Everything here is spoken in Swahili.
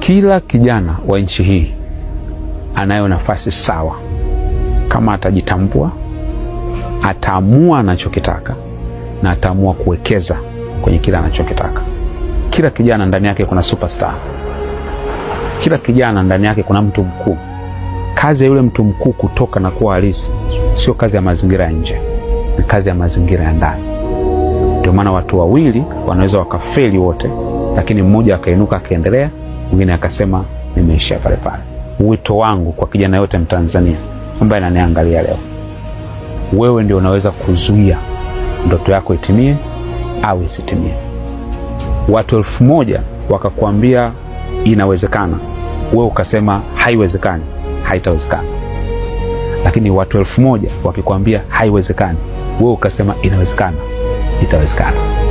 Kila kijana wa nchi hii anayo nafasi sawa, kama atajitambua, ataamua anachokitaka na ataamua kuwekeza kwenye kile anachokitaka. Kila kijana ndani yake kuna superstar. Kila kijana ndani yake kuna mtu mkuu. Kazi ya yule mtu mkuu kutoka na kuwa halisi sio kazi ya mazingira ya nje, ni kazi ya mazingira ya ndani. Ndio maana watu wawili wanaweza wakafeli wote, lakini mmoja akainuka akaendelea, mwingine akasema nimeishia pale pale. Wito wangu kwa kijana yote Mtanzania ambaye ananiangalia leo, wewe ndio unaweza kuzuia ndoto yako itimie au isitimie. Watu 1000 wakakwambia inawezekana, wewe ukasema haiwezekani, haitawezekana. Lakini watu 1000 wakikwambia haiwezekani, wewe ukasema inawezekana, itawezekana.